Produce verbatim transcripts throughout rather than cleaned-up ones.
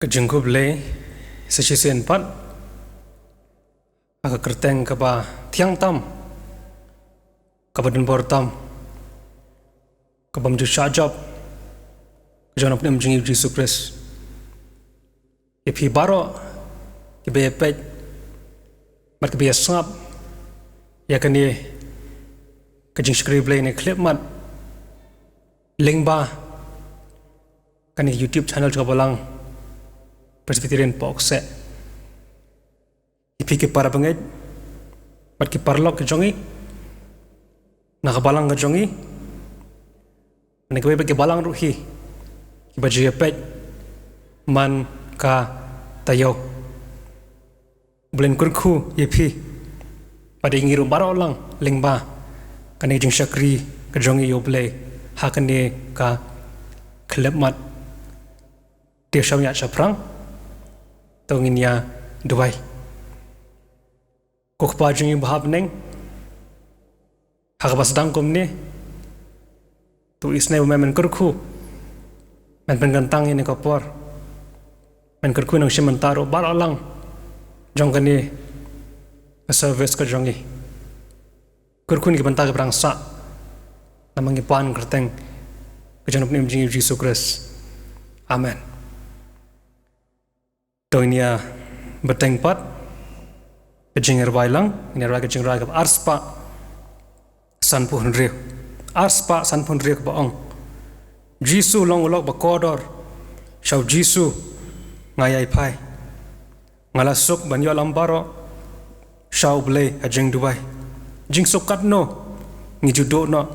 Ka jingkhublei sa shisien pat ha ka kyrteng kaba thiang tam, kaba donbor tam, kaba ym ju shah jop, ka jong u Nongpynim jong ngi u Jisu Khrist. Ïa phi baroh kiba ïa peit bad kiba ïa sngap ïa kane ka jingshakri Blei ne khyllipmat lyngba kane ka YouTube channel jong ka Balang Presbyterian Pohkseh. Ïa phi ki para bangeit bad ki paralok ki jong ngi na ka Balang ka jong ngi, na kiwei pat ki balang ruh hi kiba ju ïa peit man ka taïew. U Blei un kyrkhu ïa phi bad ïa ngi ruh baroh lang lyngba kane ka jingshakri ka jong ngi ïa u Blei ha kane ka khyllipmat. Te sha u ñiah shaphrang, to ngin ïa duwai. Ko Kpa jong ngi ba ha bneng, ha kaba sdang kumne, to isynei ba men, men kyrkhu, men pynkyntang ïa kane ka por, men kyrkhu nongshim bynta ruh baroh lang jong kane ka service ka jong ngi. Kyrkhu ïa ki bynta kiba dang sah, namar ngi pan ha ka kyrteng ka jong u Nongpynim jong ngi u Jisu Khrist. Amen. To ngin ïa bteng pat ka jingrwai lang, ngin ïa rwai ka jingrwai kaba arspah sanphew hynriew. Arspah sanphew hynriew kaba ong: Jisu long u lok ba kordor, sha u Jisu nga ïai phai. Nga la suk ban ïoh lam baroh sha u Blei ha jingduwai. Jingsuk katno ngi ju duh noh,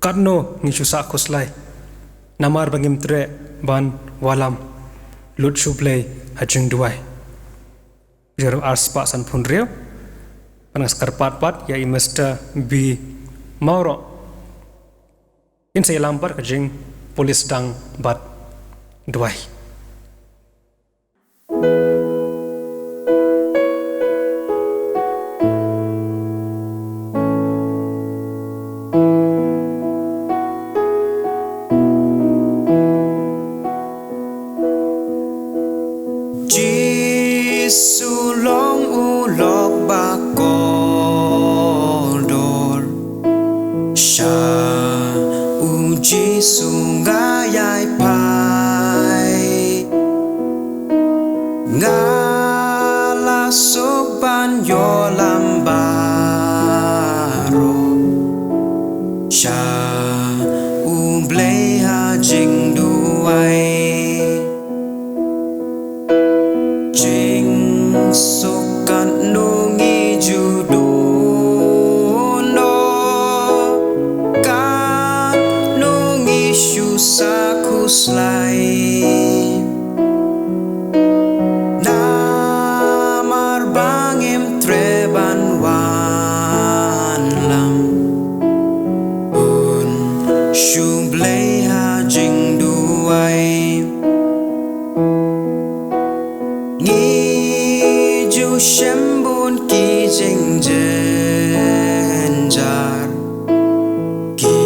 katno ngi ju sah khuslai, namar ba ngim treh ban wallam, lut sha u Blei ha jingduwai. Jingïarap arspah sanphew hynriew. Bad nga sa kyrpad pat ïa i Mister B Mawroh, in sa ïalam bad ka jingpule sdang bad duwai. Jisu long u lok ba kordor, sha u Jisu nga ïai phai. Nga la suk ban ïoh lam baroh sha u Blei ha jingduwai. Jingsuk katno ngi ju duh noh, katno ngi shu sah khuslai, namar ba ngim treh ban wallam, bun sha u Blei ha jingduwai. Ngi ju shem bun ki jingjynjar, ki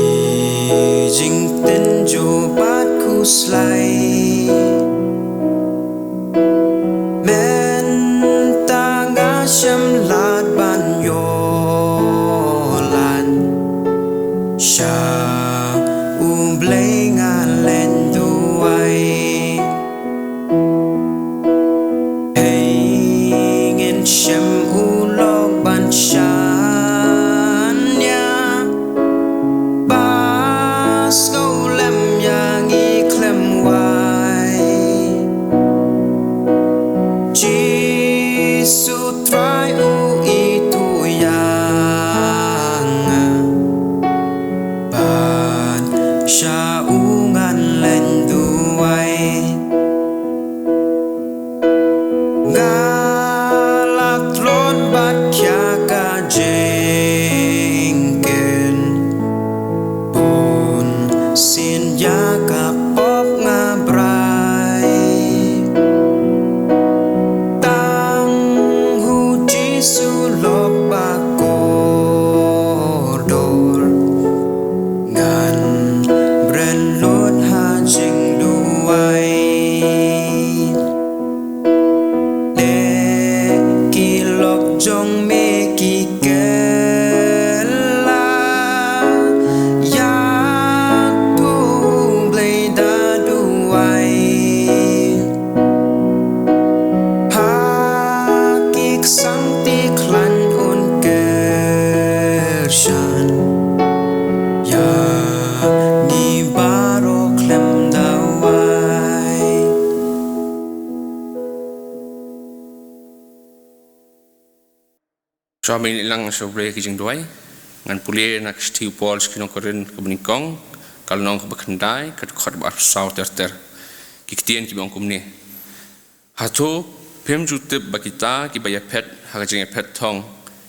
jingtynjuh bad khuslai. Mynta nga shem lad ban ïoh lad sha u Blei, nga leit duwai. Hei ngin shem u lok ban shaniah, bad sngewlem ïa ngi khlem wai. Jisu Trai u ithuh ïa nga, bad sha u ngan leit duwai. Nga la tlot bad khia ka jingkit, bunsien ïa ka pop nga brai. Tang u Jisu lok ba kordor, ngan bret Shuwa ban ïalang sha U Blei ki jingduwai, ngan pule na ka shithi u Paul sha ki nong Korinth kaba nyngkong, ka lynnong kaba khyndai, ka dkhot ba arphew saw ter ter. Ki ktien kiba ong kumne. Hato phim ju tip ba kita kiba ïaphet ha ka jingïaphet thong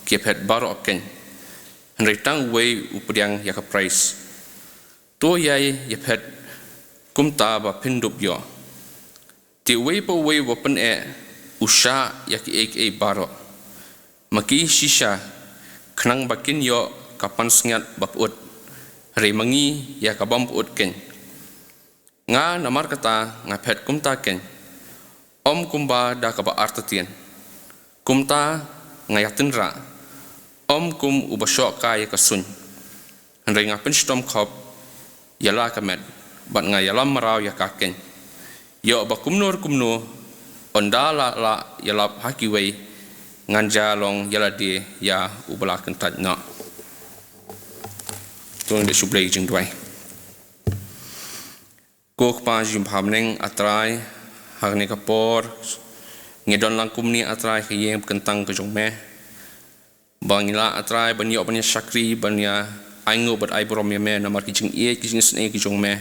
ki ïaphet baroh keiñ, hynrei tang uwei u pdiang ïa ka prais? To ïai ïaphet kumta ba phin dup ïoh. Te uwei pa uwei uba pyneh u shah ïa kiei kiei baroh. Ma ki shisha, khnang ba kin ïoh ka pansngiat ba pyut, hynrei ma ngi ïa ka bym pyut keiñ. Nga namar kata nga phet kumta keiñ, ym kumba da kaba artatien. Kumta nga ïatynrah, ym kum uba shoh kai ïa ka suiñ, hynrei nga pynshitom khop ïa la ka met, bad nga ïalam mraw ïa ka keiñ. Ïoh ba kumno re kumno, ynda la lah ïalap ha kiwei, ngan jia long ïa lade ïa uba la kyntait noh. To ngin ïa shu Blei jingduwai. Ko Kpa jong ngi ba ha bneng, A Trai, ha kane ka por ngi don lang kumne, A Trai, ha ka ïing kyntang ka jong me. Ba ngi lah, A Trai, ban ïoh ban ïa shakri, ban ïa ainguh bad ai burom ïa me namar ki jingïeit ki jingisynei ki jong me,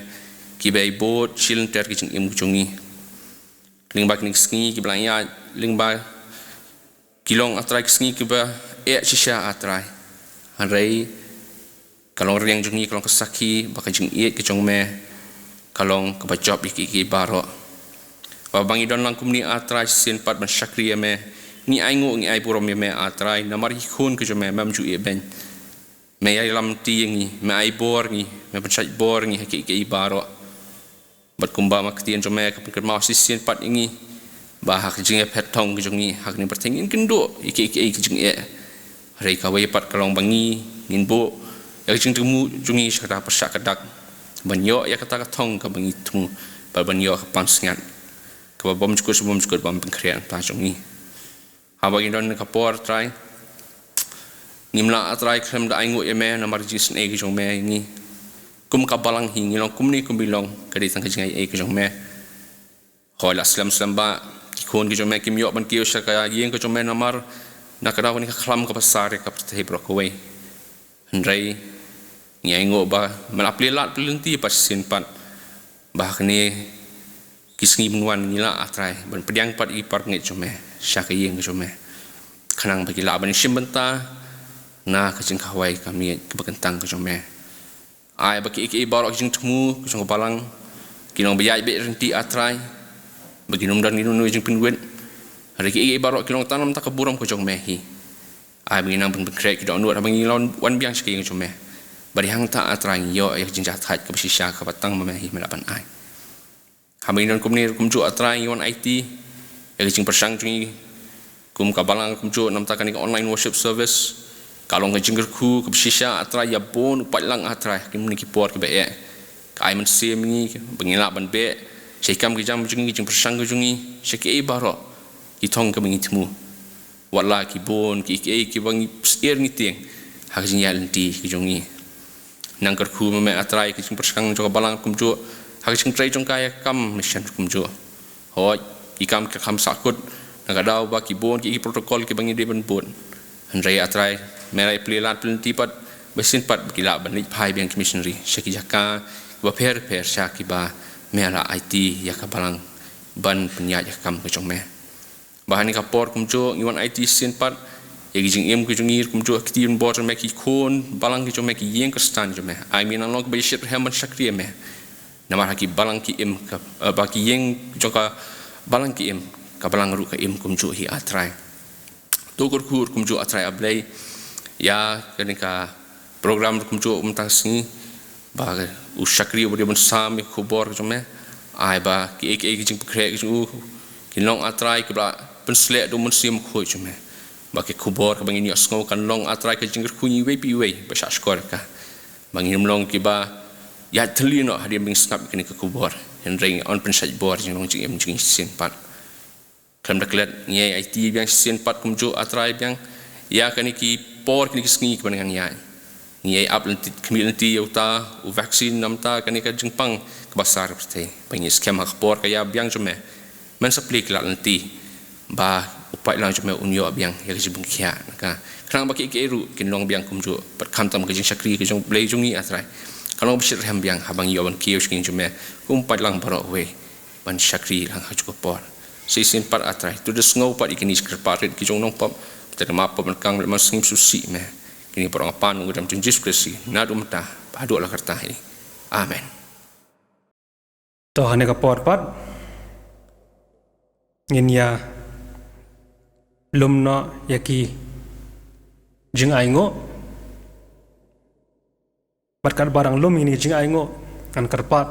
kiba ïai bud shilynter ki jingim ki jong ngi. Lyngba kine ki sngi kiba la ïaid, lyngba ki long, A Trai, ki sngi kiba eh shisha, A Trai. Hynrei ka long rynïeng jong ngi, ka long ka sakhi ba ka jingïeit ka jong me ka long kaba jop ïa kiei kiei baroh. Ba, ba ngi don lang kumne, A Trai, shisien pat ban shakri ïa me, ngi ainguh, ngi ai burom ïa me, A Trai, namar ki khun ki jong me mem ju ïehbeiñ. Me ïalam lynti ïa ngi, me ai bor ïa ngi, me pynshait bor ïa ngi ha kiei kiei baroh. Bad kumba ma ka ktien jong me ka pynkynmaw shisien pat ïa ngi, ba ha ka jingïaphet thong ka jong ngi ha kane ka pyrthei ngin kynduh ïa kiei kiei ki jingeh, hynrei kawei pat ka long ba ngi ngin buh ïa ka jingthmu jong ngi sha kata ka pyrshah ka dak, ban ïoh ïa kata ka thong kaba ngi thmu, bad ban ïoh ka pansngiat kaba bymjukut, bymjukut, bym pynkhreh na ka bynta jong ngi. Haba ngi don ha kane ka por, Trai, ngim lah, A Trai, khlem da ainguh ïa me namar ki jingisynei ki jong me ïa ngi. Kum ka balang hi ngi long kumne kumba ngi long, ka dei tang ka jingaiei ka jong me. Hooid, la slem slem ba ki khun ki jong me kim ïoh ban kiew sha ka ïing ka jong me namar na ka daw kane ka khlam kaba sar ïa ka pyrthei baroh kawei. Hynrei ngi ainguh ba me la plie lad plie lynti pat shisien pat, ba ha kine ki sngi ban wan ngi lah, A Trai, ban pdiang pat ïa ki parabangeit jong me sha ka ïing ka jong me, khnang ba ki lah ban ïashim bynta na ka jingkhawai ka miet kaba kyntang ka jong me. Ai ba kiei kiei baroh ki jingthmu ki jong ka balang ki long ba ïaid beit ryntih, A Trai, ba kin ym don ïa kino kino jingpynwit. Hynrei kiei kiei baroh ki long tang namar ka burom ka jong me hi. Ai ba ngin nang pyn-, pynkhreh ki dohnud haba ngi la wan biang sha ka ïing jong me. Bad hangta, A Trai, ngi ïoh ïa ka jingjahthait kaba shisha kaba tang ma me hi me lah ban ai. Haba ngi don kumne ruh kumjuh, A Trai, ngi wan aiti ïa ka jingpyrshang jong ngi kum ka balang kumjuh namar kane ka online worship service. Ka long ka jingkyrkhu kaba shisha, A Trai, ïa bun u paidlang, A Trai, ha kine ki por kiba eh. Ka ai mynsiem ïa ngi ba ngin lah ban beh sha ki kam ki jam jong ngi, ka jingpyrshang ka jong ngi, sha kiei baroh ki thong kiba ngi thmu. Wat la ki bun kiei kiei kiba ngi syier ngi tieng ha ka jingïaid lynti ka jong ngi. Nang kyrkhu ma me, A Trai, ka jingpyrshang jong ka balang kumjuh ha ka jingtrei jong ka ïa ka kam mission kumjuh. Hooid, ki kam ki kham sahkut na ka daw ba ki bun ki, ki protocol kiba ngi dei ban bud. Hynrei, A Trai, me la plie lad plie lynti pat ba shisien pat ba ki lah ban leit phai biang ki missionary sha ki jaka kiba pher pher, sha kiba me la aiti ïa ka balang ban pynïaid ïa ka kam ka jong me. Ba ha kane ka por kumjuh ngi wan aiti shisien pat ïa ki jingim ki jong ngi, kumjuh ki kti bor jong me, ki khun balang ki jong me, ki ïing Khristan jong me. Ai me nang long kaba ïashitrhem ban shakri ïa me. Namar ha ki balang ki im ka, eh, ba ki ïing jong ka balang ki im, ka balang ruh ka im kumjuh hi, A Trai. To kyrkhu ruh kumjuh, A Trai, A Blei, ïa kane ka program ruh kumjuh mynta ka sngi, ba u shakri uba dei ban sam ïa ka khubor ka jong me. Ai ba kiei kiei ki jingpynkhreh ki jong u kin long, A Trai, kiba la pynsleh da u Mynsiem Bakhuid jong me. Ba ka khubor kaba ngin ïohsngew kan long, A Trai, ka jingkyrkhu ïa ngi iwei pa iwei ba shah shkor ïa ka. Ba ngin ym long kiba ïaid thylli noh hadien ba ngin sngap ïa kane ka khubor, hynrei yn pynshait bor ïa ka jinglong jingim jong ngi shisien pat. Khlem da klet, ngi ïai aiti biang shisien pat kumjuh, A Trai, biang ïa kine ki por, kine ki sngi kiban nang ïaid. Ngi ïai ap lynti, khmih lynti ïa uta u vaccine namar kane ka jingpang kaba sar pyrthei. Ba ngi skhem ha ka por ka ïa biang jong me, men sa plie ki lad lynti ba U paidlang jong me un ïoh biang ïa ka jingpynkhiah na ka. Khnang ba kiei kiei ruh kin long biang kumjuh, bad khamtam ka jingshakri ka jong U Blei jong ngi, A Trai, kan long ba shitrhem biang haba ngi ïoh ban kiew sha ka jingim jong me kum u paidlang baroh uwei ban shakri lang ha kajuh ka por. Shisien pat, A Trai, to da sngew pat ïa kine ki jingkyrpad rit ki jong u nongpop, te da map pop ban kang lem sngewsih me. Kine baroh nga pan ha ka kyrteng jong U Jisu Khrist, naduh mynta bad haduh la karta hi. Amen. To, ha kane ka por pat ngin ïa lum noh ïa ki jingainguh. Bad katba dang lum ïa kine ki jingainguh, ngan kyrpad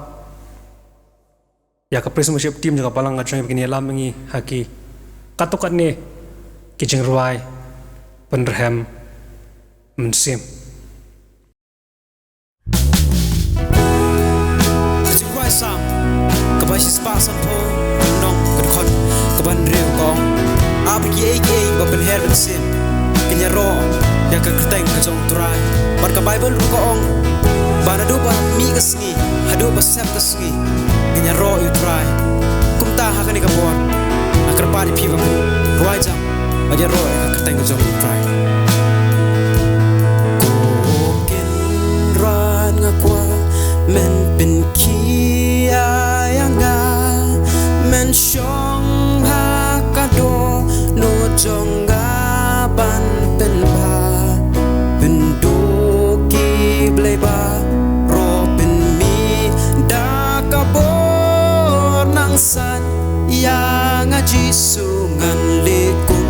ïa ka praise and worship team jong ka balang ka jong ngi ba kin ïalam ïa ngi ha ki katto katne ki jingrwai pynrhem mynsiem. Ka jingrwai Salm kaba shispah sanphew, lynnong ka dkhot kaba hynriew ka ong, ah, ba kiei kiei ba pynher mynsiem kin ïaroh ïa ka kyrteng ka jong U Trai. Bad ka Baibl ruh ka ong ba naduh ba mih ka sngi haduh ba sep ka sngi ngin ïaroh ïa U Trai. Kumta ha kane ka por nga kyrpad ïa phi ba phin rwai jam bad ïaroh ïa ka kyrteng ka jong U Trai. Ko Kynrad, nga kwah men pynkhiah ïa nga, men shong ha ka dohnud jong nga ban pynbha, pynduh ki blei baroh, pynmih da ka bor. Nang sait ïa nga Jisu, ngan leh kum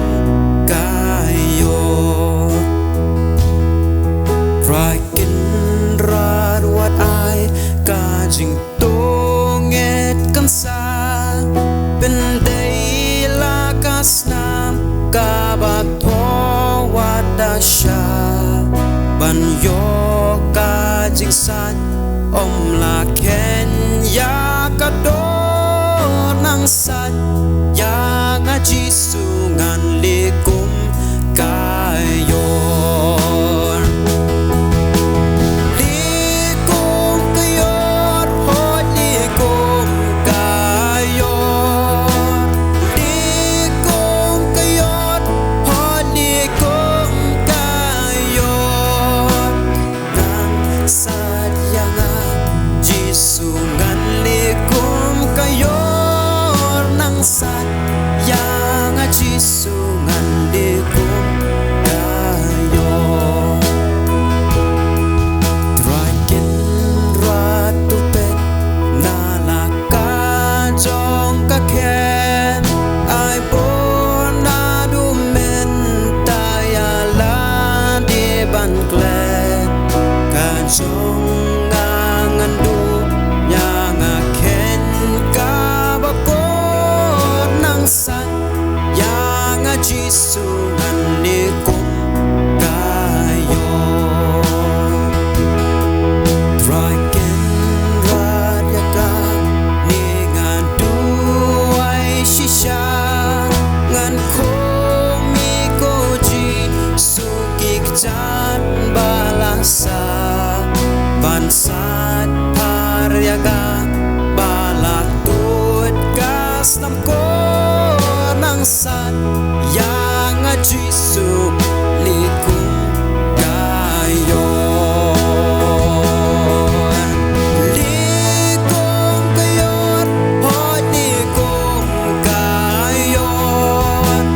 ka Ïor. Trai Kynrad, wat ai ka jingtngit kan sa pyndei la ka snam kaba thoh wat da sha ban ïoh ka jingsait. Ym la kheiñ ïa ka dohnud, nang sait ïa nga Jisu, ngan leh kum ka Ïor. Leh kum ka Ïor, hooid leh kum ka Ïor. Leh kum ka Ïor, hooid leh kum ka Ïor. Nang sait ïa nga Jisu, ngan leh kum ka Ïor. Nang sait ïa nga Jisu, ngan leh kum ka Ïor. Trai Kynrad, to peit na la ka jong ka kheiñ, ai bor naduh mynta ïa lade ban klet. Ka jong nga ngan duh ïa nga kheiñ kaba kut, nang sait ïa nga Jisu, ngan leh kum ka Ïor. Trai Kynrad, ïa kane nga duwai shisha, ngan khmih, ko Jisu, ki kjat ba la sah ban sait phar ïa nga ba la tuid ka snam kut. Nang sait ïa nga Jisu, leh kum ka Ïor. Leh kum ka Ïor, hooid leh kum ka Ïor.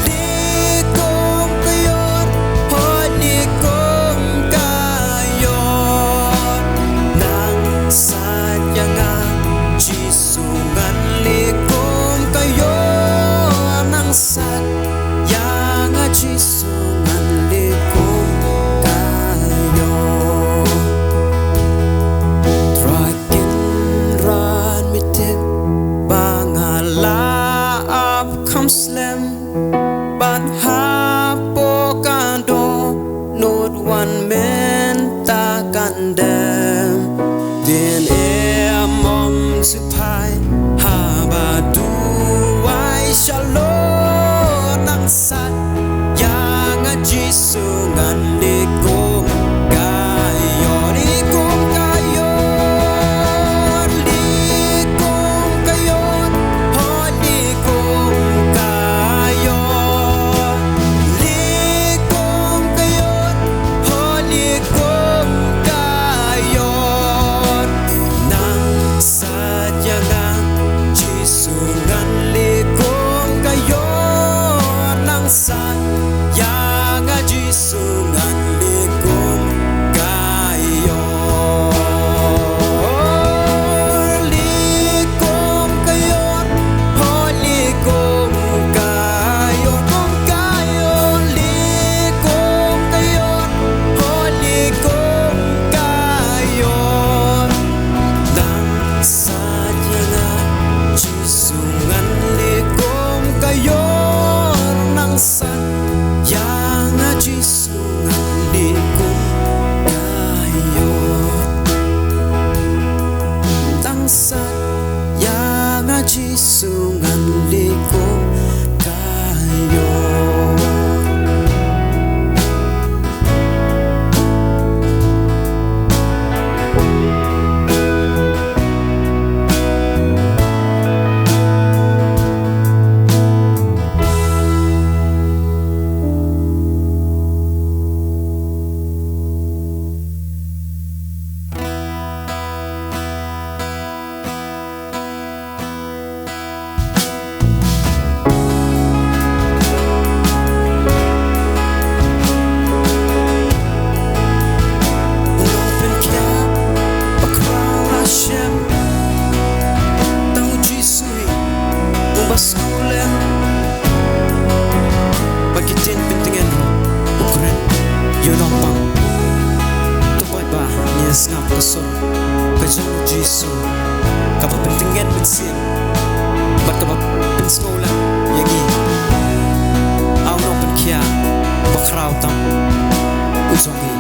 Leh kum ka Ïor, hooid leh kum ka Ïor. Nang sait ïa nga Jisu, ngan leh kum ka Ïor. Nang sait ïa nga Jisu, ngan leh kum ka Ïor. Trai Kynrad, me tip ba nga la ap kham slem ban hapoh ka dohnud, wan mynta kan dem. Dien em ym sngewphai haba duwai shalor. Nang sait ïa nga Jisu, ngan leh kum ka Ïor. Leh kum ka Ïor, leh kum ka Ïor, hooid leh kum ka Ïor. Sngap ka sur ka jong u Jisu kaba pyntngen mynsiem bad kaba pynsngewlem ïa ngi. Aw nongpynkhiah bakhraw tam u jong ngi.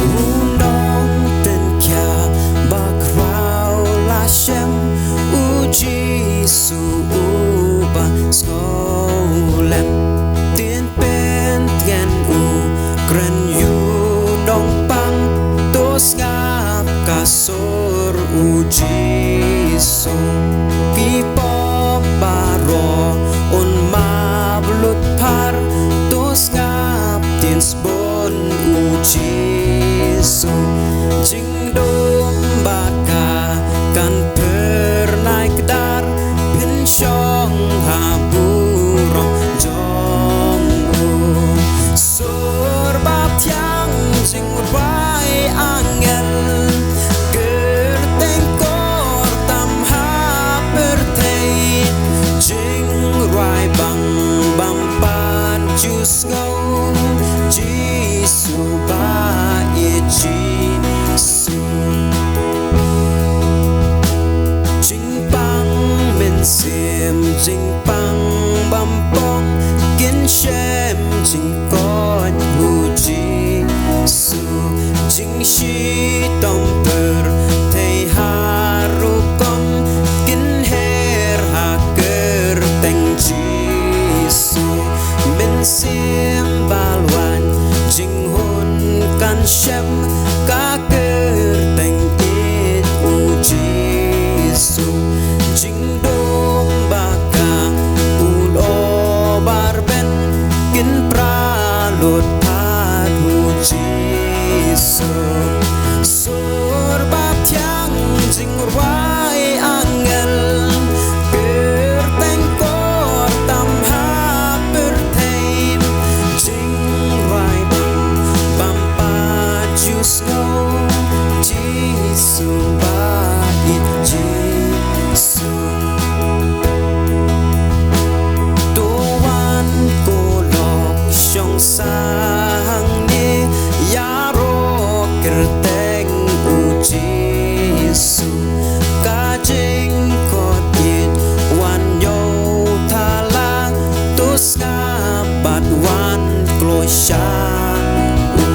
U nongpynkhiah bakhraw la shem, u Jisu uba sngewlem. Tien pyntngen u kren ïa u nongpang, to sngap ka sur u Jisu. Ki pop baroh un map lut phar, to sngap tien sbun u Jisu. Jingdum bad ka kan phyrnai kdar, pynshong ha burom jong u. Sur bathiang jingrwai angel, kyrteng kor tam ha pyrthei, jingrwai bang bam pat ju sngew, Jisu ba ïeit Jisu. Jingpang mynsiem, jingpang bam pong, kin shem jingkoit u Jisu. Jingshitom pyrthei ha rukom, kin her ha kyrteng Jisu. Mynsiem balwan jinghun kan shem, ka kyrteng ïeit u Jisu. Jingdum ba ka u lor bar ben, kin pra lut pat u Jisu. Sur bathiang jingrwai angel, kyrteng kor tam ha pyrthei, jingrwai bam bam pat ju sngew, Jisu ba ïeit Jisu. To wan ko lok shong sah hangne, ïaroh kyrteng u Jisu. Ka jingkoit ïeit wan ïoh thala, to sngap bad wan kloi sha u.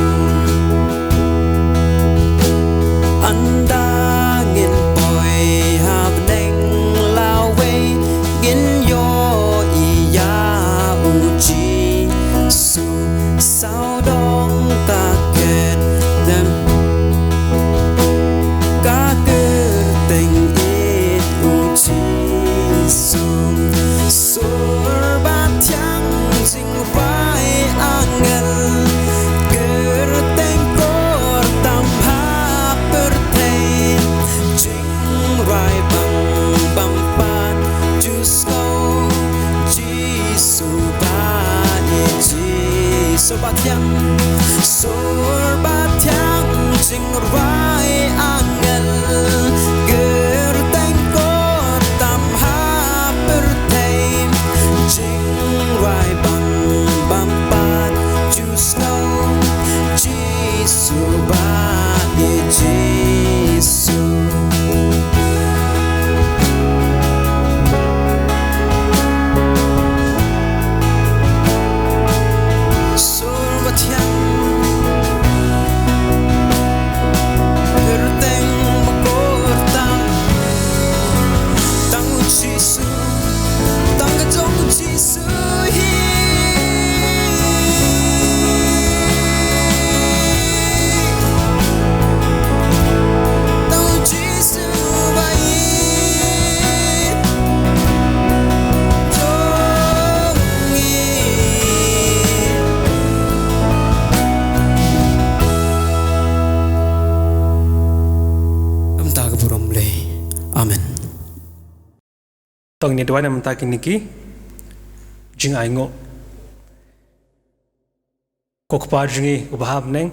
Ynda ngin poi ha bneng lawei, ngin ïohi ïa u Jisu. Sawdong ka kyrteng, ka kyrteng ïeit u Jisu. Sur bathiang jingrwai angel, kyrteng kor tam ha pyrthei, jingrwai bang bam pat ju sngew, Jisu ba ïeit Jisu. Sur bathiang, sur bathiang jingrwai angel, kyrteng kor tam ha pyrthei, jingrwai bang bam pat ju sngew, Jisu ba ïeit Jisu. Sur bathiang, kyrteng ba kor tam, tang u Jisu, tang ka jong u Jisu hi. Tang u Jisu ba ïeit jong ngi. Namar ka burom Blei. Amen. To ngin ïa duwai na bynta kine ki jingainguh. Ko Kpa jong ngi uba ha bneng,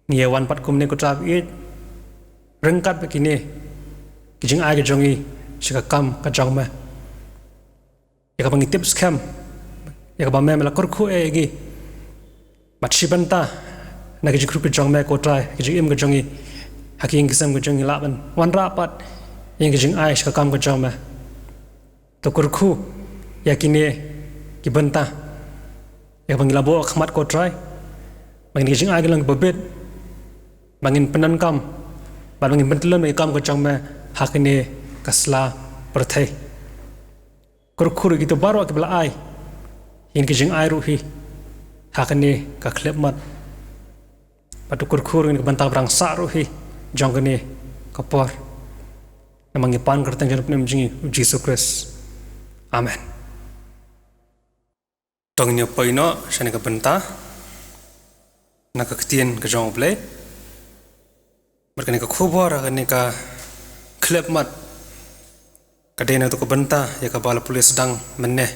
ngi ïa wan pat kumne ko Trai ba ïeit, ryngkat bad kine ki jingai ka jong ngi sha ka kam ka jong me. Ïa kaba ngi tip skhem ïa kaba me, me la kyrkhu ïa ngi Bad shi bynta na ki jingkyrkhu ka jong me ko Trai, ki jingim ka jong ngi, ha ki ïing ki sem ka jong ngi lah ban wanrah pat ïa ki jingai sha ka kam ka jong me. To kyrkhu ïa kine ki bynta ïa kaba ngi la buh ha khmat ko Trai, ba kine ki jingai kin long kiba bit, ba ngin pyndonkam bad ba ngin pyntyllun ïa ka kam ka jong me ha kane ka sla pyrthei. Kyrkhu ruh ïa kito baroh kiba la ai ïa kine ki jingai ruh hi ha kane ka khyllipmat. Bad to kyrkhu ruh ïa kine ki bynta ba dang sah ruh hi jong kane ka por. Namar ngi pan kyrteng jong u Nongpynim jong ngi u Jisu Khrist. Amen. To ngin ïa poi noh sha kane ka bynta na ka ktien ka jong U Blei. Bad kane ka khubor ha kane ka khyllipmat ka dei na kato ka bynta ïa kaba la pule sdang mynne.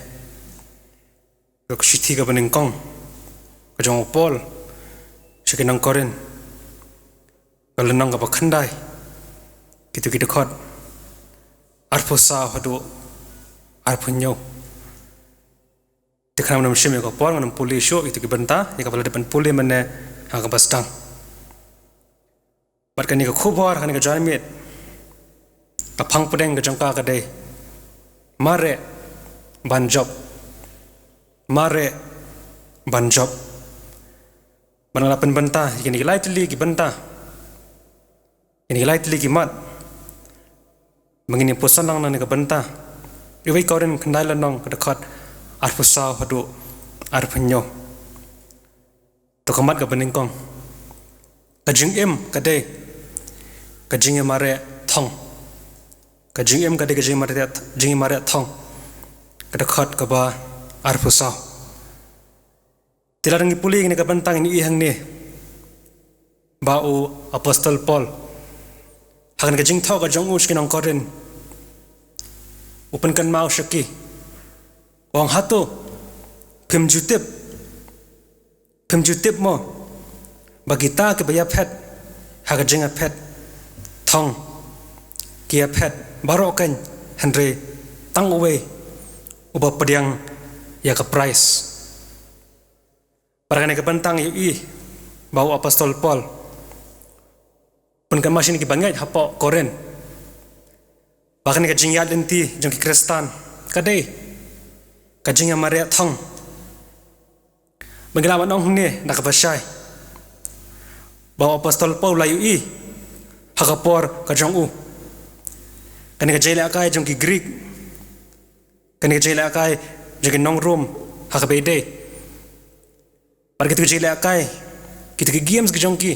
Ka shithi kaba nyngkong ka jong u Paul sha ki nong Korinth, ka lynnong kaba khyndai, kito ki dkhot arphew saw haduh arphew hynñiew. Te khnang ba ngin ym shim ïa ka por, ngan ym pule shuh ïa kito ki bynta ïa kaba la dep ban pule mynne ha kaba sdang. Bad kane ka khubor, kane ka jingmut, ka phang pdeng ka jong ka ka dei: Mareh ban jop. Mareh ban jop. Bad nga la pynbynta ïa kine ki lai tylli ki bynta, ïa kine ki lai tylli ki mat, ba ngin ïa pyrshang lang na kane ka bynta. Wei Korinth khyndai lynnong, ka dkhot arphew saw haduh arphew hynñiew. To ka mat kaba nyngkong. Ka jingim ka dei ka jingïamareh thong. Ka jingim ka dei ka jingïamareh, jingïamareh thong. Ka dkhot kaba arphew saw. Te lada ngi pule ïa kane ka bynta ngin ïohi hangne ba u apostol Paul, ha kane ka jingthoh ka jong u sha ki nong Korinth, u pynkynmaw sha ki, u ong, hato phim ju tip, phim ju tip mo ba kita kiba ïaphet ha ka jingïaphet thong ki ïaphet baroh keiñ, hynrei tang uwei uba pdiang ïa ka prais? Bad ha kane ka bynta ngi ïohi ba u apostol Paul u pynkynmaw sha kine kiba ngeit hapoh Korinth ba kane ka jingïaid lynti jong ki Khristan ka dei ka jingïamareh thong. Ba ngi lah ban ong hangne da kaba shai ba u apostol Paul u la ïohi ha ka por ka jong u, kane ka jingïalehkai jong ki Greek, kane ka jingïalehkai jong ki nong Rom ha kaba ïadei. Bad kito ki jingïalehkai, kito ki games ki jong ki,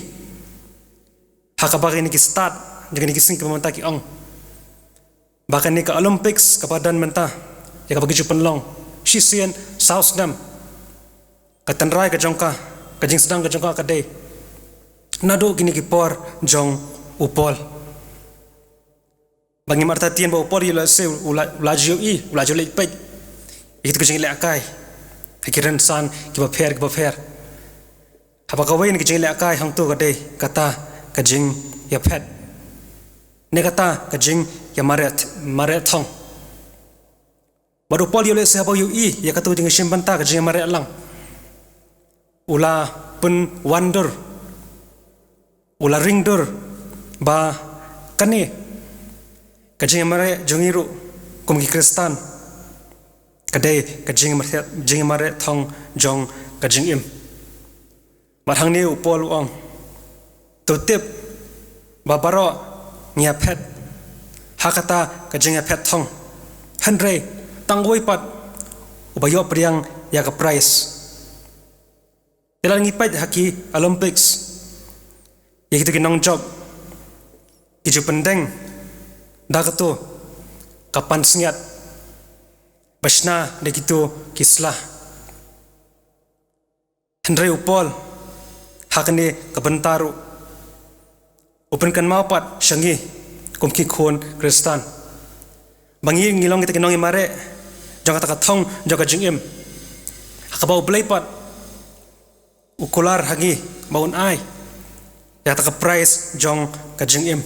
ha kaba kine ki stad jong kine ki seng kiba mynta ki ong ba kane ka Olympics kaba don mynta, ïa kaba ki ju pynlong shisien saw snem, ka tynrai ka jong ka, ka jingsdang ka jong ka ka dei naduh kine ki por jong u Paul. Ba ngim artatien ba u Paul ïa lehse u la, u la ju ïohi, u la ju leit peit ïa kito ki jingïalehkai ha ki rynsan kiba pher kiba pher. Haba kawei na ki jingïalehkai hangto ka dei kata ka jingïaphet, ne kata ka jingïamareh, mareh thong. Bad u Paul ïa lehse haba u ïohi ïa kato ka jingshim bynta ka jingïamareh lang, u la pynwandur, u la ringdur ba kane ka jingïamareh jong ngi ruh kum ki Khristan ka dei ka jingïamareh, jingïamareh thong jong ka jingim. Bad hangne u Paul u ong, to tip ba baroh ngi ïaphet ha kata ka jingïaphet thong, hynrei tang uwei pat uba ïoh pdiang ïa ka prais. Te lada ngi peit ha ki Olympics, ïa kito ki nongjop ki ju pyndeng da kato ka pansngiat ba shna da kito ki sla. Hynrei u Paul ha kane ka bynta ruh u pynkynmaw pat sha ngi kum ki khun Khristan ba ngi, ngi long kita ki nongïamareh jong kata ka thong jong ka jingim, ha kaba U Blei pat u kular ha ngi ba un ai ïa kata ka prais jong ka jingim.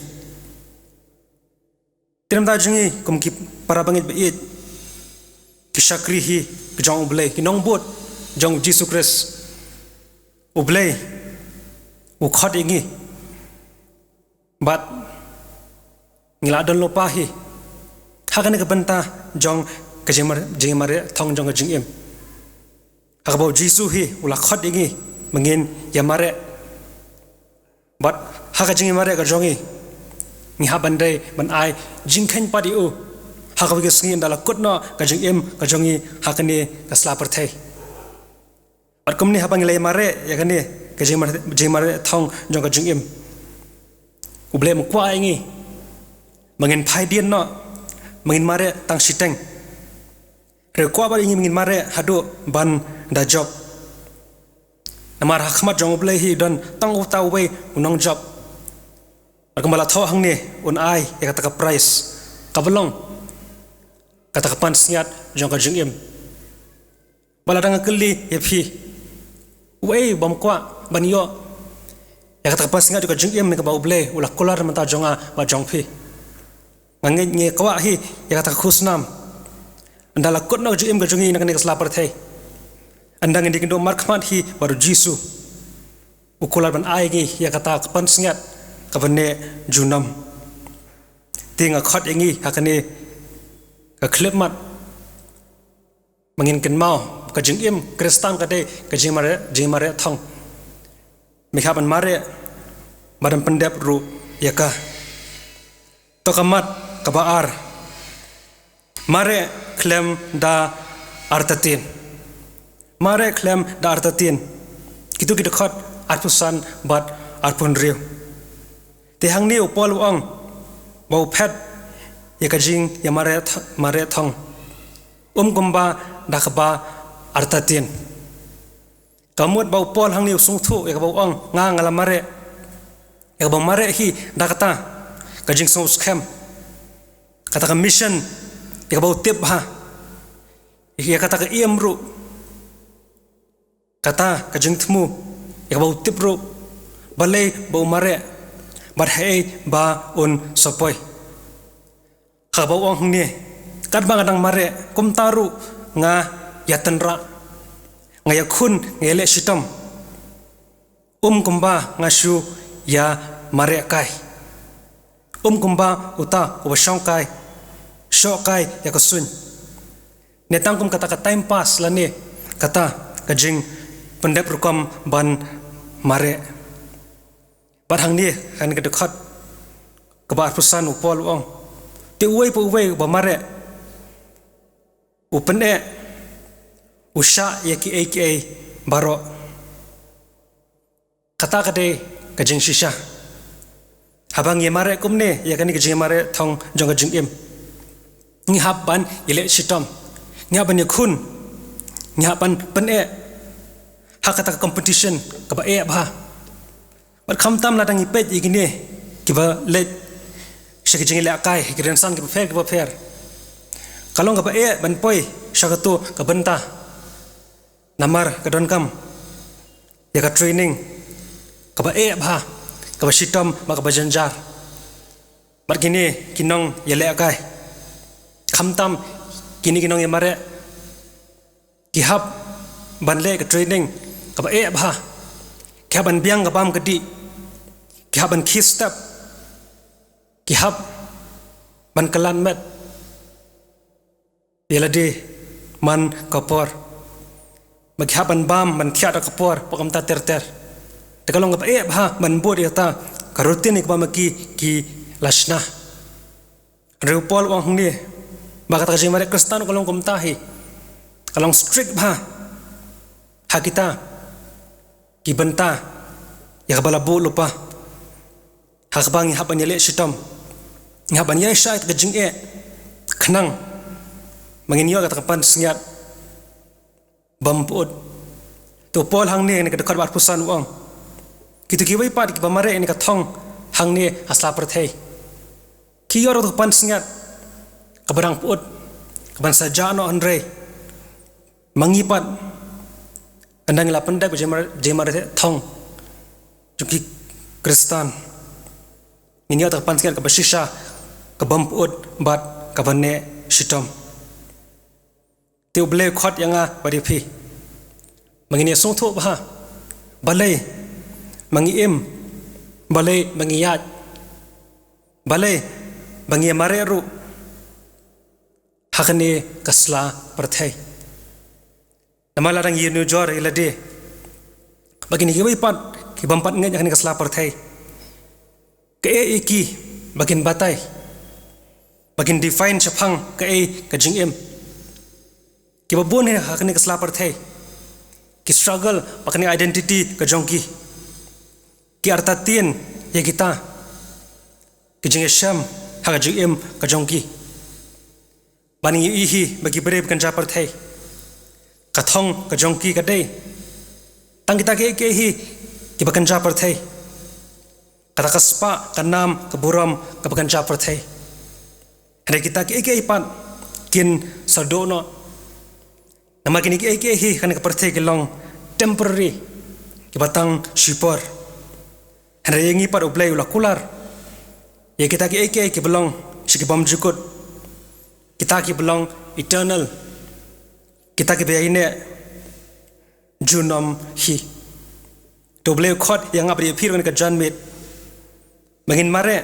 Te namar jong ngi kum ki para bangeit ba ïeit, ki shakri hi ki jong U Blei, ki nongbud jong U Jisu Khrist, U Blei u khot ïa ngi bad ngi la don lypa hi ha kane ka bynta jong ka jingmar-, jingmareh thong jong ka jingim. Ha kaba u Jisu hi u la khot ïa ngi ba ngin ïamareh. Bad ha ka jingïamareh ka jong ngi, ngi hap ban dei ban ai jingkheiñ pat ïa u ha kawei ka sngi ynda la kut noh ka jingim ka jong ngi ha kane ka sla pyrthei. Bad kumne haba ngi la ïamareh ïa kane ka jingmar-, jingmareh thong jong ka jingim, U Blei um kwah ïa ngi ba ngin phai dien noh, ba ngin mareh tang shiteng. Hynrei u kwah bad ïa ngi ba ngin mareh haduh ban da jop. Namar ha khmat jong U Blei hi don tang uta uwei u nongjop. Bad kumba la thoh hangne, un ai ïa kata ka prize kaba long kata ka pansngiat jong ka jingim. Bad lada nga kylli ïa phi, uei bym kwah ban ïoh ïa kata ka pansngiat jong ka jingim ne kaba U Blei u la kular mynta jong nga bad jong phi? Nga ngeit ngi kwah hi ïa kata ka khusnam. Ynda la kut noh ka jingim ka jong ngi na kane ka sla pyrthei, ynda ngin ïakynduh markhmat hi bad u Jisu, u kular ban ai ngi ïa kata ka pansngiat kaba neh junom. Te nga khot ïa ngi ha kane ka khyllipmat ba ngin kynmaw ka jingim Khristan ka dei ka jingmareh, jingmareh thong. Ngi hap ban mareh bad ban pyndep ruh ïa ka. To ka mat kaba ar. Mareh khlem da artatien. Mareh khlem da artatien. Kito ki dkhot arphew san bad arphew hynriew. Te hangne u Paul u ong ba u phet ïa ka jingïamareh th-, mareh thong, um kumba da kaba artatien. Ka mut ba u Paul hangne u sngewthuh ïa kaba u ong, nga, nga la mareh. Ïa kaba u mareh hi da kata ka jingsngewskhem, kata ka mission, ïa kaba u tip bha, ïa kata ka im ruh, kata ka jingthmu, ïa kaba u tip ruh balei ba u mareh bad haei ba un sa poi. Ha kaba u ong hangne, katba nga dang mareh kumta ruh nga ïatynrah, nga ïakhun, nga ïaleh shitom, um kumba nga shu ïamareh kai, um kumba uta uba shong kai, shoh kai ïa ka suiñ, ne tang kum kata ka time pass lane kata ka jingpyndep rukom ban mareh. Bad hangne, hangne ka dkhot kaba arphew san u Paul u ong, te uwei pa uwei uba mareh u pyneh, u shah ïa kiei kiei baroh. Kata ka dei ka jingshisha. Haba ngi mareh kumne ïa kane ka jingmareh thong jong ka jingim, ngi hap ban ïaleh shitom, ngi hap ban ïakhun, ngi hap ban pyneh ha kata ka competition kaba eh bha. Bad khamtam lada ngi peit ïa kine kiba leit sha ki jingïalehkai ha ki rynsan kiba pher kiba pher, ka long kaba eh ban poi sha kato ka bynta. Namar ka donkam ïa ka training kaba eh bha, kaba shitom bad kaba jynjar. Bad kine ki nongïalehkai, khamtam kine ki nongïamareh, ki hap ban leh ka training kaba eh bha, ki hap ban biang ka bam ka dih, ki hap ban khie step, ki hap ban kylla met ïa lade man ka por, ba ki hap ban bam ban thiah da ka por, ba kumta ter ter. Te ka long kaba eh bha ban bud ïa kata ka routine kaba ma ki ki la shna. Hynrei u Paul u ong hangne ba kata ka jingmareh Khristan ka long kumta hi, ka long strict bha ha kita ki bynta ïa kaba la buh lypa, ha kaba ngi hap ban ïaleh shitom, ngi hap ban ïaishah ïa ka jingeh, khnang ba ngin ïoh kata ka pansngiat bym pyut. Te u Paul hangne, hangne ka dkhot ba arphew san u ong, kito kiwei pat kiba mareh ïa kane ka thong hangne ha sla pyrthei, ki ïoh ruh ka pansngiat kaba dang pyut, kaban sa jah noh, hynrei ma ngi pat, ynda ngi la pyndep ka jingmar-, jingmareh thong jong ki Khristan, ngin ïoh kata ka pansngiat kaba shisha, kabym pyut bad kaba neh shitom. Te u Blei u khot ïa nga bad ïa phi ba ngin ïa sngewthuh bha, Balei ba ngi im? Balei ba ngi ïaid? Balei ba ngi mareh ruh ha kane ka sla pyrthei? Namar lada ngi ïanujor ïa lade bad kine kiwei pat ki bym pat ngeit ha kane ka sla pyrthei, kaei ïa ki ba kin batai, ba kin define shaphang kaei ka jingim? Kiba bun hi ha kane ka sla pyrthei ki struggle bad kane identity ka jong ki. Ki artatien ïa kita ki jingïashem ha ka jingim ka jong ki. Ba ngi ïohi hi ba ki briew ba kynja pyrthei, ka thong ka jong ki ka dei tang kita kiei kiei hi kiba kynja pyrthei. Kata ka spah, ka nam, ka burom kaba kynja pyrthei. Hynrei kita kiei kiei pat kin sa duh noh. Namar kine kiei kiei hi ha kane ka pyrthei ki long temporary, kiba tang shipor. Hynrei ïa ngi pat U Blei u la kular ïa kita kiei kiei kiba long sha ki bymjukut, kita kiba long eternal, kita kiba ïaineh junom hi. Te U Blei u khot ïa nga bad ïa phi ruh ha kane ka janmiet ba ngin mareh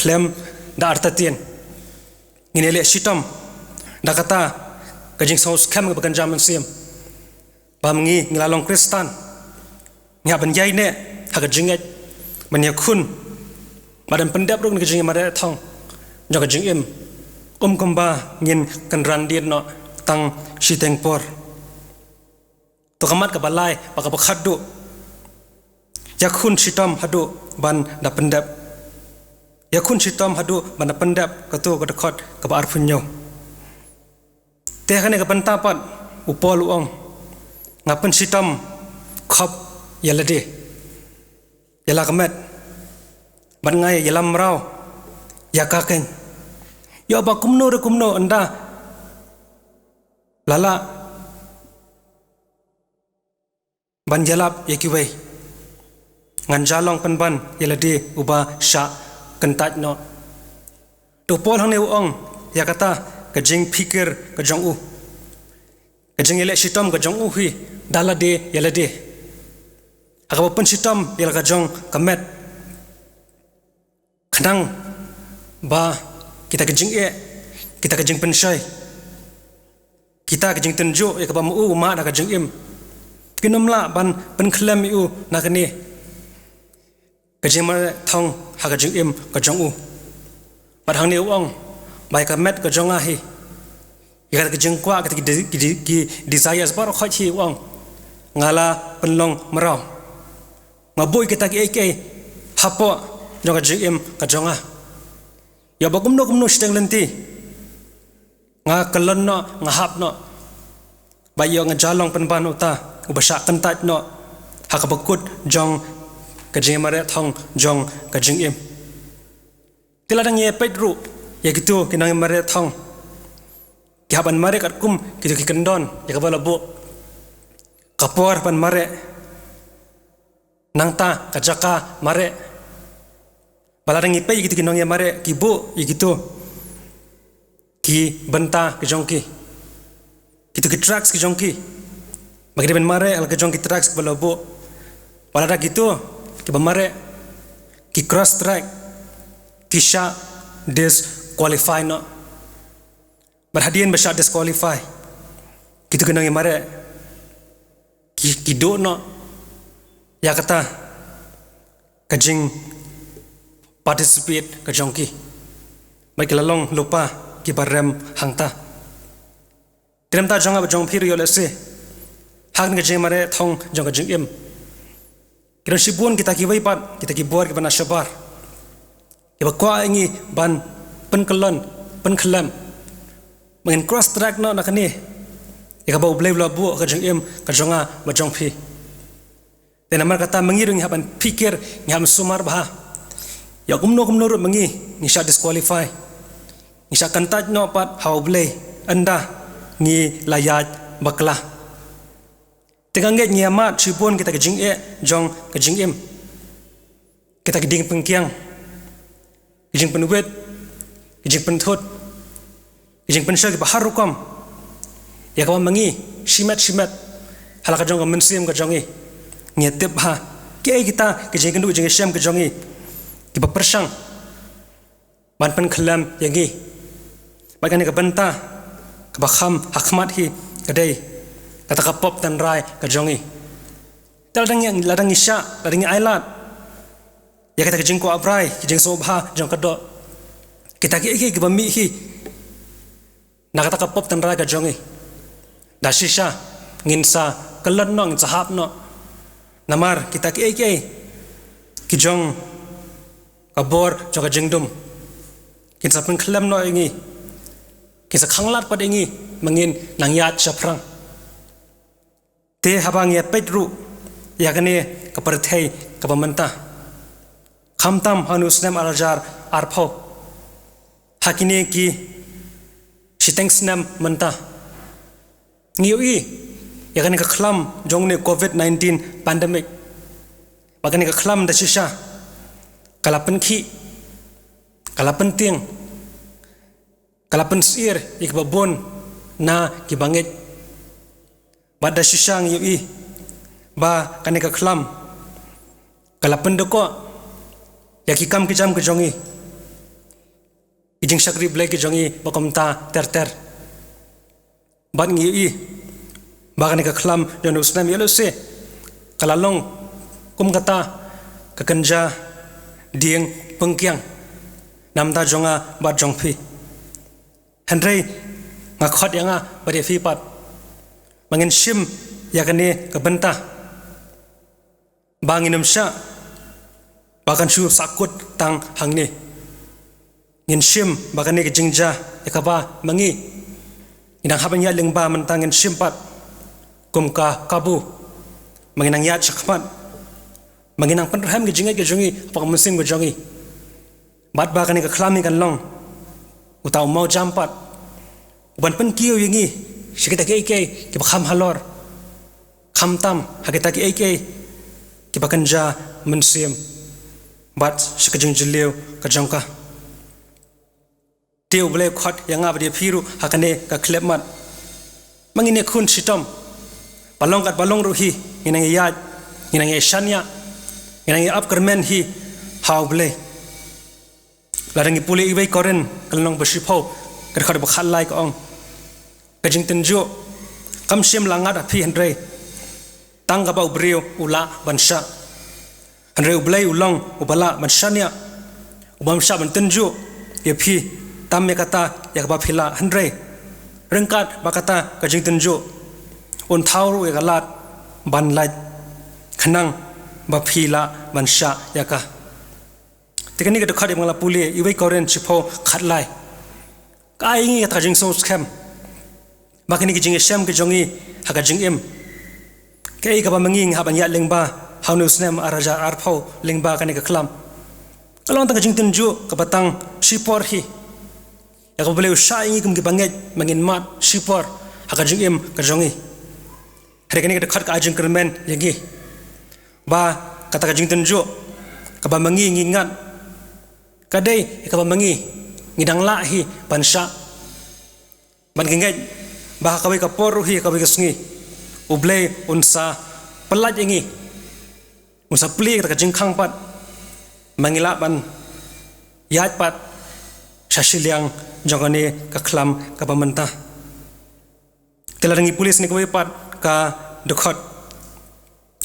khlem da artatien. Ngin ïaleh shitom da kata ka jingsngewskhem kaba kynja mynsiem ba ngi, ngi la long Khristan, ngi hap ban ïaineh ha ka jingngeit, ban ïakhun bad ban pyndep ruh na ka jingmareh thong jong ka jingim, um kumba ngin kynran dien noh tang shiteng por. To ka mat kaba lai bad kaba khatduh, ïakhun shitom haduh ban da pyndep. Ïakhun shitom haduh ban da pyndep, kato ka dkhot kaba arphew hynñiew. Te ha kane ka bynta pat u Paul u ong, nga pynshitom khop ïa lade, ïa la ka met, bad nga ïalam mraw ïa ka keiñ, ïoh ba kumno re kumno ynda la lah ban ïalap ïa kiwei, ngan ja long pynban ïa lade uba shah kyntait noh. To u Paul hangne u ong ïa kata ka jingpyrkhat ka jong u, ka jingïaleh shitom ka jong u hi da lade ïa lade, ha kaba pynshitom ïa la ka jong ka met, khnang ba kita ka jingeh, kita ka jingpynshoi, kita ka jingtynjuh ïa kaba ma u u mad ha ka jingim, kin ym lah ban pynkhlem ïa u na kane ka jingmareh thong ha ka jingim ka jong u. Bad hangne u ong ba ïa ka met ka jong nga hi, ïa ka jingkwah, kita ki de-, ki de-, ki desires baroh khoit hi, u ong, nga la pynlong mraw. Nga buh ïa kita kiei kiei hapoh jong ka jingim ka jong nga, ïoh ba kumno kumno shiteng lynti nga kyllon noh, nga hap noh, ba ïoh nga ja long pynban uta uba shah kyntait noh ha kaba kut jong ka jingmareh thong jong ka jingim. Te lada ngi peit ruh ïa kito ki nongmareh thong, ki hap ban mareh katkum kito ki kyndon ïa kaba la buh. Ka por ban mareh, nangta ka jaka mareh. Ba lada ngi peit ïa kito ki nongmareh, ki buh ïa kito ki bynta ki jong ki, kito ki tracks ki jong ki, ba ki dei ban mareh ha la ka jong ki tracks kiba la buh. Ba lada kito kiba mareh ki cross track, ki shah disqualify noh. Bad hadien ba shah disqualify, kito ki nongmareh ki, ki duh noh ïa kata ka jingparticipate ka jong ki, bad ki la long lypa kiba rem hangta. Te na ka bynta jong nga bad jong phi ruh, ïoh lehse ha kane ka jingmareh thong jong ka jingim, ki don shibun kita kiwei pat kita ki bor kiba na shabar, kiba kwah ïa ngi ban pynkyllon, pynkhyllem, ba ngin cross track noh na kane ïa kaba U Blei u la buh ha ka jingim ka jong nga bad jong phi. Te namar kata ma ngi ruh ngi hap ban pyrkhat, ngi hap ban sumar bha, ïoh kumno kumno ruh ma ngi ngi shah disqualify, ngi shah kyntait noh pat ha U Blei ynda ngi la ïaid bakla. Te nga ngeit ngi ïa mad shibun kita ki jingeh jong ka jingim, kita ki diengpyngkiang, ki jingpynwit, ki jingpynthut, ki jingpynshoi kiba har rukom, ïa kaba ma ngi shimet shimet ha la ka jong ka mynsiem ka jong ngi, Ngi tip ha kiei kita ki jingkynduh jingkyrshem ki jong ngi kiba pyrshang ban pynkhyllem ïa ngi. Bad kane ka bynta kaba kham ha khmat hi ka dei kata ka pop tynrai ka jong ngi. Te lada ngi, lada ngi shah, lada ngi ailad ïa kata ka jingkwah brai, ka jingsngewbha jong ka doh, kita kiei kiei kiba mih hi na kata ka pop tynrai ka jong ngi, da shisha ngin sa kyllon noh, ngin sa hap noh. Namar kita kiei kiei ki jong ka bor jong ka jingdum kin sa pynkhyllem noh ïa ngi, kin sa khanglad pat ïa ngi ma ngin nang ïaid shaphrang. Te haba ngi ïa peit ruh ïa kane ka pyrthei kaba mynta, khamtam ha une u snem ar hajar arphew, ha kine ki shiteng snem mynta, ngi ïohi ïa kane ka khlam jong une covid nineteen pandemic. Ba kane ka khlam da shisha ka la pynkhih, ka la pyntieng, ka la pynsyier ïa kiba bun na kiba ngeit. Bad da shisha ngi ïohi ba kane ka khlam ka la pyndkoh ïa ki kam ki jam ki jong ngi, ki jingshakri Blei ki jong ngi ba kumta ter ter. Bad ngi ïohi ba kane ka khlam jong une u snem ïa lehse ka la long kum kata ka kynja dieng pyngkiang na bynta jong nga bad jong phi. Hynrei nga khot ïa nga bad ïa phi pat ba ngin shim ïa kane ka bynta ba ngin ym shah ba kan shu sahkut tang hangne. Ngin shim ba kane ka jingjia ïa kaba ma ngi ngi dang hap ban ïaid lyngba mynta ngin shim pat kum ka kabu ba ngin nang ïaid shakhmat, ba ngin nang pynrhem ki jingngeit ki jong ngi hapoh ka mynsiem ka jong ngi. Bad ba kane ka khlam hi kan long uta u mawjam pat u ban pynkiew ïa ngi sha kita kiei kiei kiba kham halor, khamtam ha kita kiei kiei kiba kynja mynsiem bad sha ka jingjylliew ka jong ka. Te U Blei u khot ïa nga bad ïa phi ruh ha kane ka khyllipmat ba ngin ïakhun shitom. Ba long kat ba long ruh hi, ngin nang ïaid, ngin nang ïashaniah, ngin nang ïa ap kyrmen hi ha U Blei. Lada ngi pule Iwei Korinth ka lynnong ba shiphew, ka dkhot ba khatlai ka ong, ka jingtynjuh kam shym la ngat ha phi hynrei tang kaba u briew u lah ban shah. Hynrei U Blei u long uba lah ban shaniah, u bym shah ban tynjuh ïa phi tam ïa kata ïa kaba phi lah, hynrei ryngkat bad kata ka jingtynjuh un thaw ruh ïa ka lad ban lait khnang ba phi lah ban shah ïa ka. Te kane ka dkhot ïa ba nga la pule, Iwei Korinth shiphew khatlai, ka ai ïa ngi kata ka jingsngewskhem ba kine ki jingïashem ki jong ngi ha ka jingim, kaei kaba ma ngi ngi hap ban ïaid lyngba ha une u snem ar hajar arphew lyngba kane ka khlam, ka long tang ka jingtynjuh kaba tang shipor hi ïa kaba U Blei u shah ïa ngi kum kiba ngeit ba ngin mad shipor ha ka jingim ka jong ngi. Hynrei kane ka dkhot ka ai jingkyrmen ïa ngi ba kata ka jingtynjuh kaba ma ngi ngi ngat, ka dei ïa kaba ma ngi ngi dang lah hi ban shah. Ban ngi ngeit ba ha kawei ka por ruh hi, ha kawei ka sngi, U Blei un sa pyllait ïa ngi, un sa plie kata ka jingkhang pat ba ngi lah ban ïaid pat sha shiliang jong kane ka khlam kaba mynta. Te lada ngi pule sha kane kawei pat ka dkhot,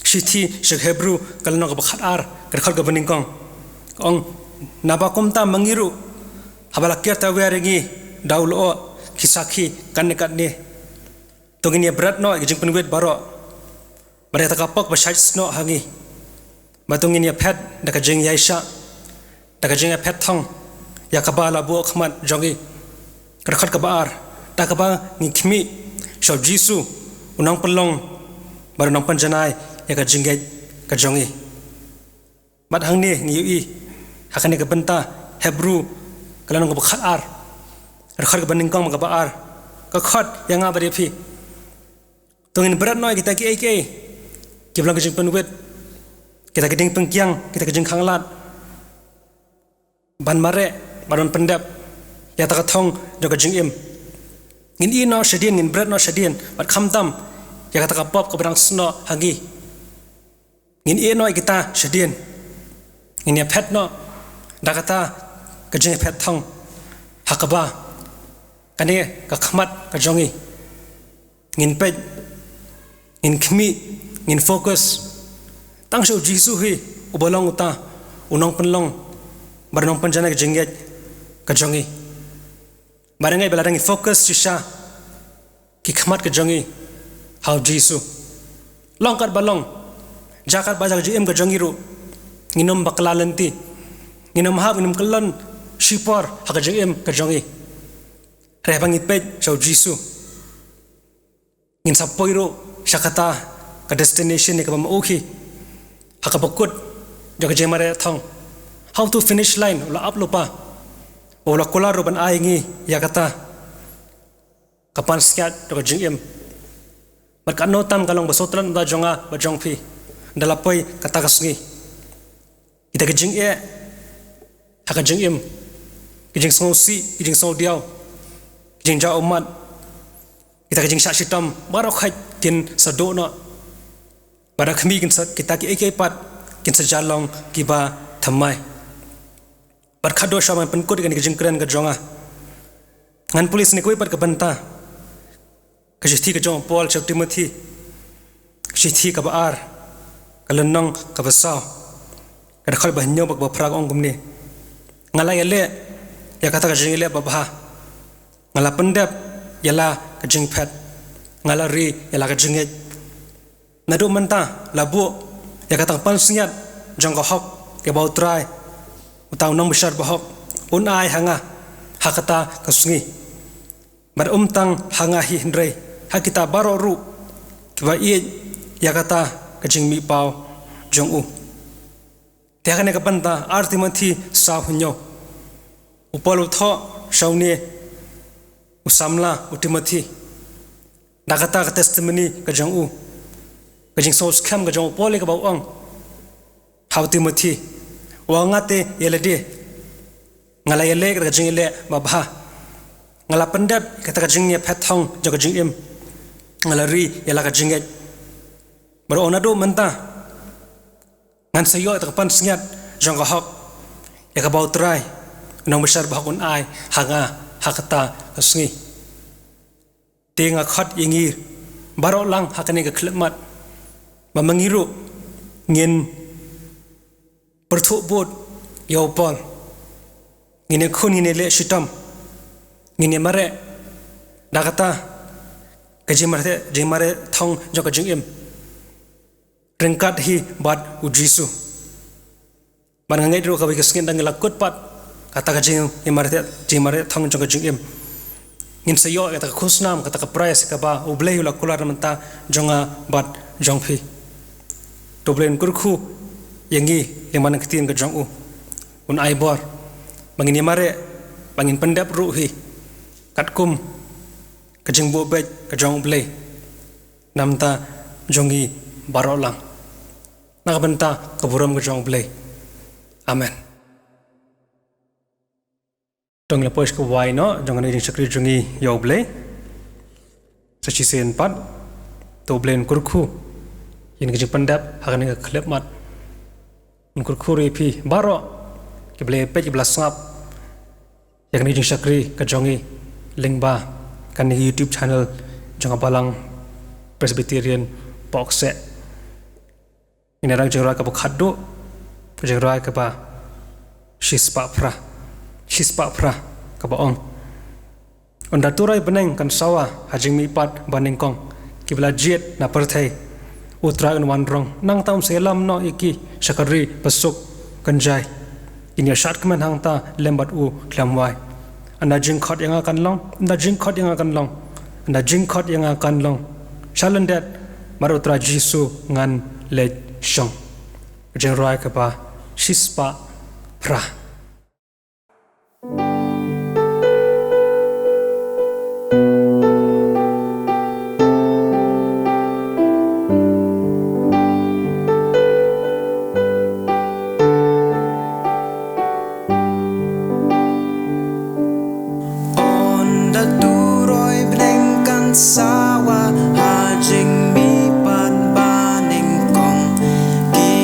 shithi sha ki Hebru ka lynnong kaba khatar, ka dkhot kaba nyngkong, ka ong, naba kumta ma ngi ruh, haba la ker tawiar ïa ngi da u lyoh ki sakhi katne katne, to ngin ïa bret noh ïa ki jingpynwit baroh, bad ïa kata ka pok ba shait snoh ha ngi, bad to ngin ïa phet da ka jingïaishah, da ka jingïaphet thong ïa kaba la buh khmat jong ngi. Ka dkhot kaba ar, da kaba ngi khmih sha U Jisu, u nongpynlong bad u nongpynjanai ïa ka jingngeit ka jong ngi. Bad hangne ngi ïohi ha kane ka bynta Hebru ka lynnong kaba khatar, ka dkhot kaba nyngkong bad kaba ar, ka khot ïa nga bad ïa phi, to ngin bret noh ïa kita kiei kiei kiba long ki jingpynwit, kita ki dieng pyngkiang, kita ki jingkhanglad, ban mareh bad ban pyndep ïa kata ka thong jong ka jingim. Ngin ïeh noh shadien, ngin bret noh shadien, bad khamtam ïa kata ka pop kaba dang snoh ha ngi. Ngin ïeh noh ïa kita shadien. Ngin ïaphet noh da kata ka jingïaphet thong, ha kaba kane ka khmat ka jong ngi, ngin peit, ngin khmih, ngin focus tang sha U Jisu hi, uba long uta u nongpynlong bad u nongpynjanai ka jingngeit ka jong ngi. Bad nga ngeit ba lada ngi focus shisha ki khmat ka jong ngi ha U Jisu, long katba long, jia katba jia ka jingim ka jong ngi ruh, ngin ym bakla lynti, ngin ym hap, ngin ym kyllon shipor ha ka jingim ka jong ngi. Hynrei haba ngi peit sha U Jisu, ngin sa poi ruh sha kata ka destination ïa kaba ma u hi, ha kaba kut jong ka jingmareh thong. Ha uto u finish line u la ap lypa, u la kular ruh ban ai ngi ïa kata ka pansngiat jong ka jingim. Bad katno tam ka long ba sngewtynnat na ka bynta jong nga bad jong phi, ynda la poi kata ka sngi. Kita ki jingeh ha ka jingim, ki jingsngewsih, ki jingsngewdiaw, ki jingjaw ummat, kita ki jingshah shitom baroh khoit kin sa duh noh. Bad ha khmih kin sa, kita kiei kiei pat kin sa jia long kiba thymmai. Bad khadduh shuwa ban pynkut ïa kane ka jingkren ka jong nga, ngan pule sha kawei pat ka bynta, ka shithi ka jong u Paul sha u Timothi, ka shithi kaba ar, ka lynnong kaba saw, ka dkhot ba hynñiew bad kaba phra, ka ong kumne: Nga la ïaleh ïa kata ka jingïaleh babha, nga la pyndep ïa la ka jingphet, nga la ri ïa la ka jingngeit. Naduh mynta la buh ïa kata ka pansngiat jong ka hok, ïa ba U Trai, uta u nongbishar bahok, un ai ha nga ha kata ka sngi. Bad ym tang ha nga hi hynrei ha kita baroh ruh kiba ïeit ïa kata ka jingmihpaw jong u. Te ha kane ka bynta, ar Timothi saw hynñiew, u Paul u thoh sha une u samla u Timothi da kata ka testimony ka jong u, ka jingsngewskhem ka jong u Paul ïa kaba u ong ha u Timothi, u ong: Nga te ïa lade nga la ïaleh kata ka jingïaleh babha, nga la pyndep kata ka jingïaphet thong jong ka jingim, nga la ri ïa la ka jingngeit. Bad u ong naduh mynta ngan sa ïoh ïa kata ka pansngiat jong ka hok, ïa kaba U Trai u nongbishar bahok un ai ha nga ha kata ka sngi. Te nga khot ïa ngi baroh lang ha kane ka khyllipmat ba ma ngi ruh ngin pyrthuh bud ïa u Paul, ngin ïakhun, ngin ïaleh shitom, ngin ïamareh da kata ka jingmareh, jingmareh thong jong ka jingim ryngkat hi bad U Jisu. Bad nga ngeit ruh kawei ka sngi ynda ngi la kut pat kata ka jingïamareh, jingmareh thong jong ka jingim, ngin sa ïoh kata ka khusnam, kata ka prize kaba U Blei u la kular na ka bynta jong nga bad jong phi. To U Blei un kyrkhu ïa ngi lyngba na ka ktien ka jong u, un ai bor ba ngin ïamareh, ba ngin pyndep ruh hi katkum ka jingbuh beit ka jong U Blei na ka bynta jong ngi baroh lang, na ka bynta ka burom ka jong U Blei. Amen. To ngin ïa poi sha ka wai noh jong kane ka jingshakri jong ngi ïa U Blei sa shisien pat. To U Blei un kyrkhu ïa ngi ka jingpyndep ha kane ka khyllipmat. Un kyrkhu ruh ïa phi baroh kiba la peit, kiba la sngap ïa kane ka jingshakri ka jong ngi lyngba kane ka YouTube channel jong ka Balang Presbyterian Pohkseh. Ngin ïa rwai ka jingrwai kaba khatduh, ka jingrwai kaba shispah phra, shispah phra, kaba ong: Ynda turoi bneng kan sawa ha jingmihpat ba nyngkong, kiba la jied na pyrthei, U Trai un wan rong, nangta un sa ïalam noh ïa ki sha ka ri basuk kynjai. Kin ïa shad kmen hangta lem bad u khlem wai. Ynda jingkhot ïa nga kan long, ynda jingkhot ïa nga kan long, ynda jingkhot ïa nga kan long, sha lyndet bad U Trai Jisu ngan leit shong. Jingrwai kaba shispah phra. Ynda turoi bneng kan sawa ha jingmihpat ba nyngkong, ki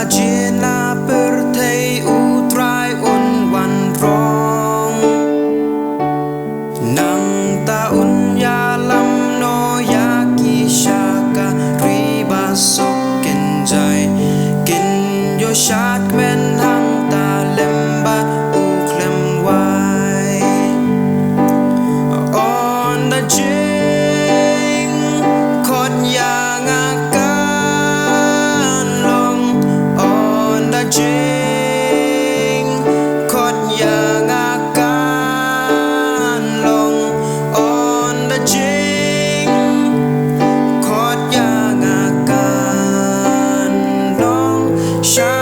Jin la pyrthei U Trai un wan rong. Nangta un ïalam noh ïa ki sha ka ri ba suk kin jai. Kin ïoh shad kmen hangta lem bad U khlem wai. Ynda jingkhot ïa nga kan long. Ynda jingkhot ïa nga kan long. Ynda jingkhot ïa nga kan long. Sha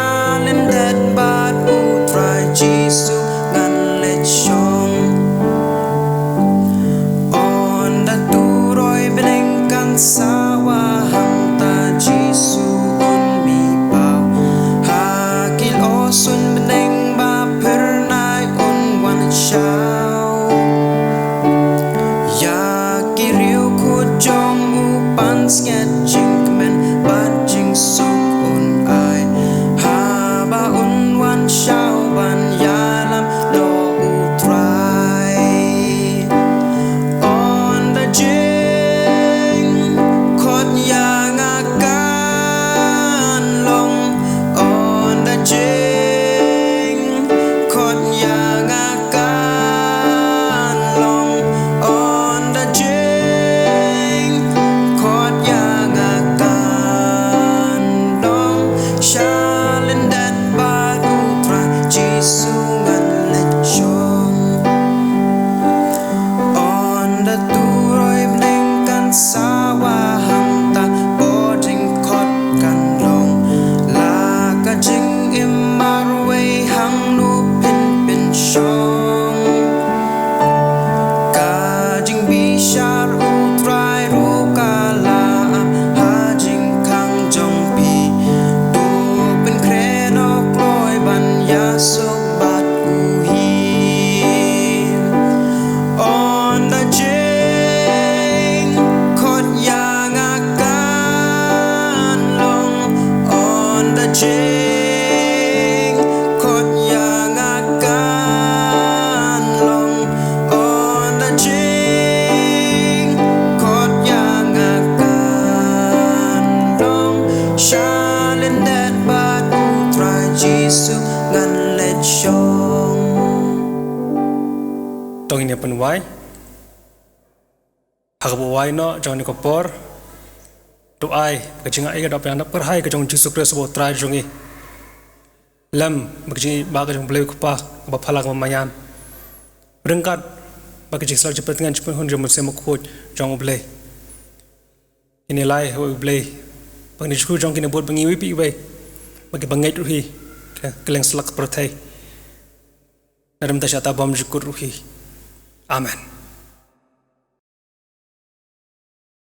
lyndet bad U Trai Jisu ngan leit shong. Ynda turoi bneng kan sawa hangta Jisu un mih paw. Ha ki lyoh suiñ bneng ba phyrnai un wan shaw. Ïa ki riewkhuid jong u pansngiat jingkmen bad jingsuk un ai. Haba un wan shaw ban ïalam noh U Trai. Ynda jingkhot ïa nga kan long. Ynda jingkhot ïa nga kan long. Ynda jingkhot ïa nga kan long. Sha lyndet bad U Trai Jisu ngan leit shong. Ynda turoi bneng kan sawa hangta, ba jingkhot kan long. La ka jingim marwei hangno phin pynshong. Ka jingbishar U Trai ruh ka la ap ha jingkhang jong phi. To pynkhreh noh kloi ban ïasuk bad u hi. Ynda jingkhot ïa nga kan long. Ynda jingkhot ïa nga kan long. Ynda jingkhot ïa nga kan long. Sha lyndet bad U Trai Jisu ngan leit shong. To ngin ïa pynwai. Ha kaba wai noh jong kane ka por, to ai ba ka jingaiei ka dap ïa na pyrthei ka jong U Jisu Khrist uba U Trai jong ngi, lem bad ka jingïeit ba ka jong U Blei U Kpa kaba phylla kaba maïan, ryngkat bad ka jingslap jingpyntngen jingpynhun jong U Mynsiem Bakhuid jong U Blei. Ngin ïa leit ha U Blei bad kine ki jingkyrkhu jong kine bad ba ngi iwei pa iwei, bad kiba ngeit ruh hi, ka kylleng satlak pyrthei. Nadong mynta sha kata bymjukut ruh hi. Amen.